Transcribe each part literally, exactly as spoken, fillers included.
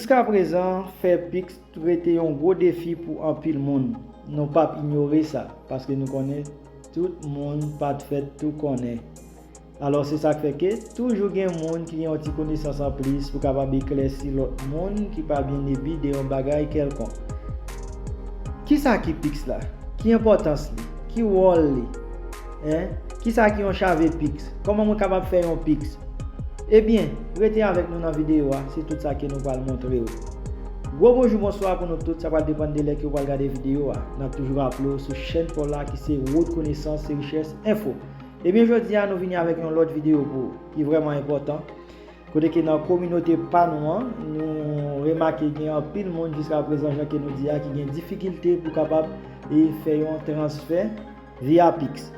Jiskaprezan, fè Pix rete yon gwo defi pou anpil moun. Nou p ap inyore sa, paske nou konnen tout moun pa t fèt tou konnen. Alò, se sa k fè ke toujou gen moun ki gen yon ti konesans anplis pou kapab eklèsi lòt moun ki pa byen ebi de yon bagay kèlkonk. Kisa ki Pix la? Ki enpòtans li? Ki wòl li? Hein? Kisa ki yon chave Pix? Kòman mwen kapab fè yon Pix? Ebyen, rete avèk nou nan videyo a, se tout sa ke nou pral montre w. Gwo bonjou, bonswa pou nou tout, sa pral depann de lè ke w pral gade videyo a. N ap toujou raple w sou chèn pa w la ki se Wout Konesans, se Richès Enfo. Ebyen, jodi a, nou vini avèk yon lòt videyo pou ou, ki vrèman enpòtan. Kote ke nan kominote pa nou an, nou remake gen anpil moun jiskaprezan, jan ke nou di a, ki gen difikilte pou kapab e fè yon transfè via Pix.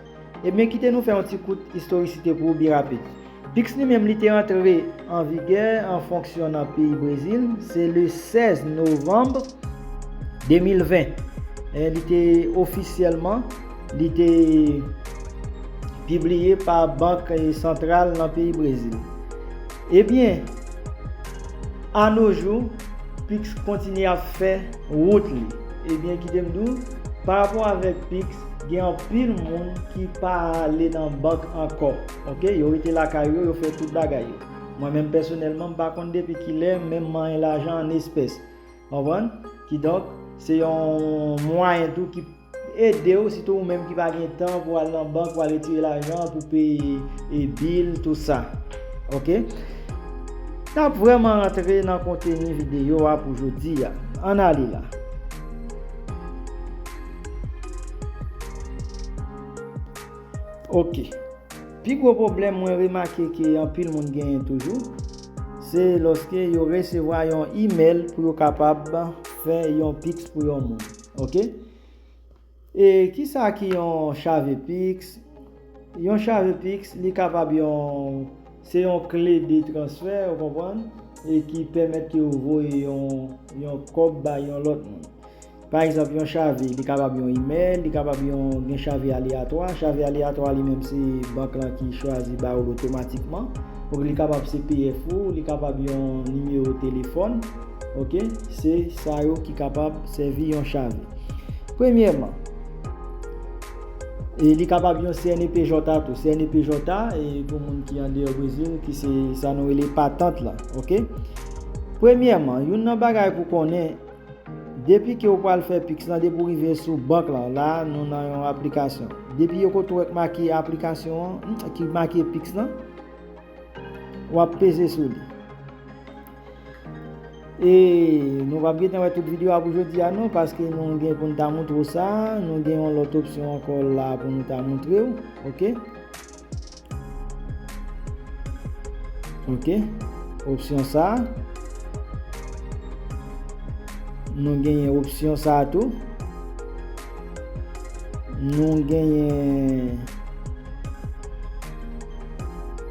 Ebyen, kite nou fè yon ti kout istorisite pou ou byen rapid. Pix li menm, li te antre an vigè, an fonksyon nan peyi Brezil, se le sèz novanm de mil ven. E li te ofisyèlman, li te pibliye pa Bank Santral nan peyi Brezil. Ebyen, a no jou, Pix kontinye ap fè wout li. Ebyen, kite m di w, pa rapò avèk Pix, gen anpil moun ki pa ale nan bank ankò. Oke, yo rete lakay yo, yo fè tout bagay yo. Mwen menm pèsonèlman, m pa konn depi kilè, men m manyen lajan an espès. Konprann? Kidonk, se yon mwayen tou ki ede w, sitou ou menm ki pa gen tan pou al nan bank, pou al retire lajan, pou peye e bil, tou sa. Oke? N ap vrèman rantre nan konteni videyo a pou jodi a. Ann ale la. Oke. Pi gwo pwoblèm mwen remake ke anpil moun genyen toujou, se lòske yo resevwa yon imèl pou yo kapab fè yon Pix pou yon moun. Oke? E kisa ki yon chave Pix? Yon chave Pix, li kapab yon, se yon kle de transfè, ou konprann? E ki pèmèt ke ou voye yon, yon kòb bay yon lòt moun. Pa egzanp, yon chave, li kapab yon imèl, li kapab yon, gen chave aleyatwa. Chave aleyatwa li menm se bank lan ki chwazi ba ou l otomatikman. Donk li kapab C P F ou, li kapab yon nimewo telefòn. Oke, se sa yo ki kapab sèvi yon chave. Premyèman, e li kapab yon C N E P J tou. C N E P J, e pou moun ki andeyò Brezil, ki se sa nou rele patant la. Oke? Premyèman, youn nan bagay pou konnen, depi ke w pral fè Pix lan, depi w rive sou bank lan, la, nou nan yon aplikasyon. Depi yo kote w wè k make aplikasyon an, ki make Pix lan, w ap peze sou li. E nou p ap gentan wè tout videyo a pou jodi a non, paske nou gen pou n ta montre w sa, nou gen yon lòt opsyon ankò la pou nou ta montre w, oke? Oke. Opsyon sa. Nou genyen opsyon sa tou. Nou genyen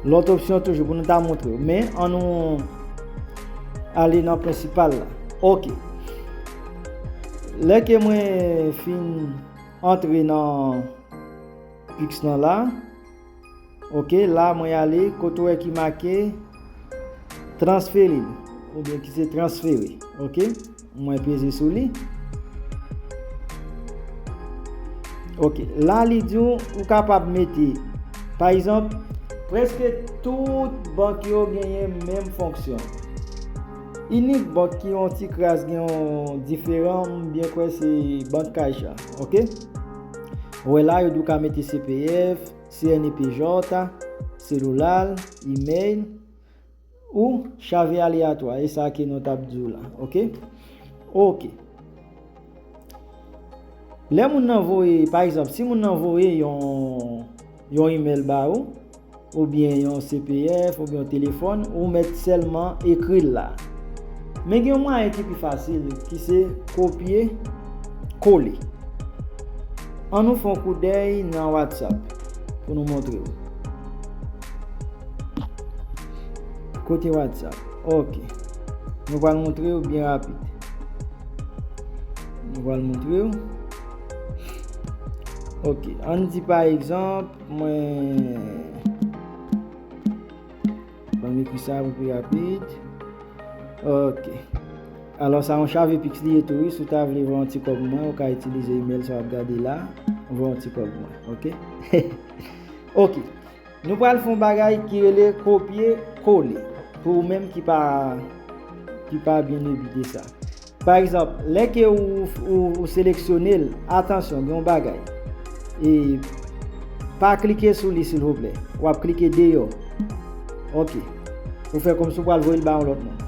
lòt opsyon toujou pou nou ta montre w. Men, an nou ale nan prensipal la. Oke. Lè ke mwen fin antre nan Pix lan la, oke, la mwen ale kote w wè ki make transfere, oubyen ki se transfere, oke? Mwen peze sou li. Oke, la li di w, ou kapab mete, pa egzanp, prèske tout bank yo genyen menm fonksyon. Inik bank ki yon ti kras gen yon diferan, m byen kwè se bank Caixa, oke? Ou wè la, yo di w ka mete C P F, C N E P J, selilal, imèl, ou chave aleyatwa, e sa ke nou t ap di w la, oke? Oke. Lè moun nan voye, pa egzanp, si moun nan voye yon, yon imèl ba ou, oubyen yon C P F, oubyen yon telefòn, ou mèt sèlman ekri l la. Men gen yon mwayen ki pi fasil, ki se kopye kole. An nou fè yon koudèy nan WhatsApp pou nou montre w. Kote WhatsApp? Oke. Nou pral montre w byen rapid. Nou pral montre w. Oke. Ann di pa egzanp, mwen, ban m ekri sa pou pi rapid. Oke. Alò, sa yon chave Pix li ye tou, wi. Si w ta vle voye yon ti kòb mwen, ou ka itilize email sa w ap gade la, voye yon ti kòb mwen, oke? Oke. Nou pral fè yon bagay ki rele kopye kole. Pou ou menm ki pa, ki pa byen ebite sa. Pa egzanp, lè ke ou, ou, ou seleksyone l, atansyon, gen yon bagay. E pa klike sou li, silvouplè. W ap klike deyò. Oke. Ou fè kòmsi w pral voye l ba yon lòt moun.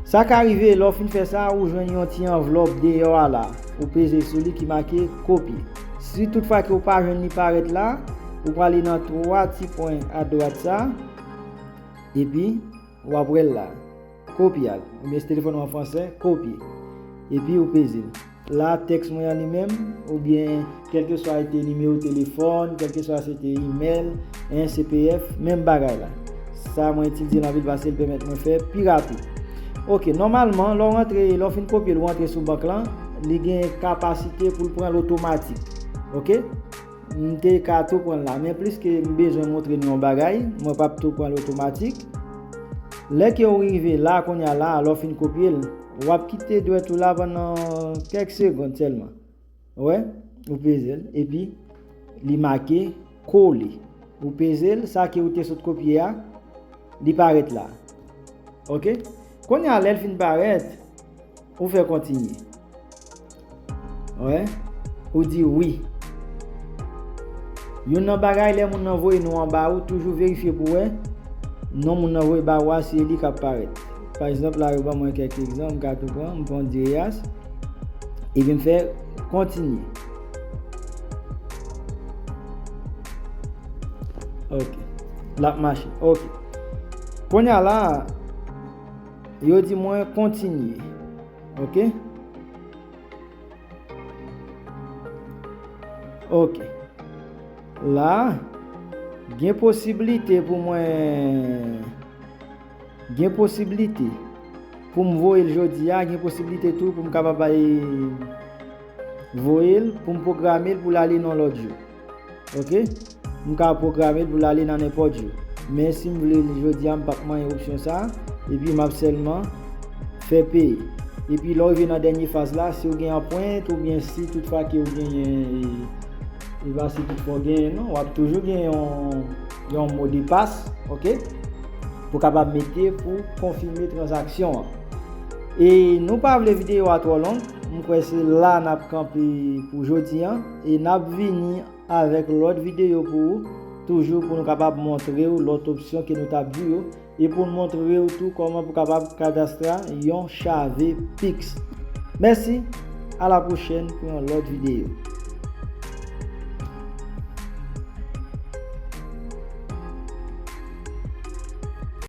Sa ka rive, lè w fin fè sa, ou jwenn yon ti anvlòp deyò a la. Ou peze sou li ki make kopye. Si toutfwa ke w pa jwenn li parèt la, ou prale nan twa ti pwen adwat sa, epi w ap wè l la. Kopye al. Oubyen si telefòn ou an fransè, kopye. Epi ou peze l. La, tèks mwen an li menm, oubyen kèlkeswa se te nimewo telefòn, kèlkeswa se te email, en C P F, menm bagay la. Sa mwen itilize l anpil paske l pèmèt mwen fè pi rapid. Oke, nòmalman, lè w rantre, lè w fin kopye l, ou rantre sou bank lan, li gen kapasite pou l pran l otomatik. Oke? M te ka tou pran l la, men pliske m bezwen montre nou yon bagay, mwen p ap tou pran l otomatik. Lè ke w rive la, kounye a la, lè w fin kopye l, w ap kite dwèt ou la pandan kèk segonn sèlman. Ou wè? Ou peze l, epi li make kole. Ou peze l, sa ke ou te sot kopye a, li parèt la. Oke? Kounye a, lè l fin parèt, ou fè kontinye. Wè? Ou di wi. Youn nan bagay, lè moun nan voye non an ba ou, toujou verifye pou wè non moun nan voye ba ou a, se li k ap parèt. Pa egzanp, la, yo ban mwen kèk egzanp, m ka tou pran, m pran Direyas. Epi m fè kontinye. Oke. L ap mache. Oke. Kounye a la, yo di mwen kontinye. Oke? Oke. La, gen posiblite pou mwen, gen posiblite pou m voye l jodi a, gen posiblite tou pou m kapab al voye l, pou m pwograme l pou l ale nan lòt jou. Oke? M ka pwograme l pou l ale nan nenpòt jou. Men si m vle l jodi a, m p ap manyen opsyon sa a, epi m ap sèlman fè peye. Epi lè w rive nan dènye faz la, si w gen anprent oubyen si toutfwa ke w genyen, e, e pa si toutfwa w genyen, non, w ap toujou gen yon, yon modepas, oke? Pou kapab mete pou konfime tranzaksyon an. E nou pa vle videyo a twò long, m kwè se la n ap kanpe pou jodi a, e n ap vini avèk lòt videyo pou ou, toujou pou nou kapab montre w lòt opsyon ke nou t ap di yo, e pou n montre w tou kòman pou kapab kadastre yon chave Pix. Mèsi, a la pwochèn pou yon lòt videyo.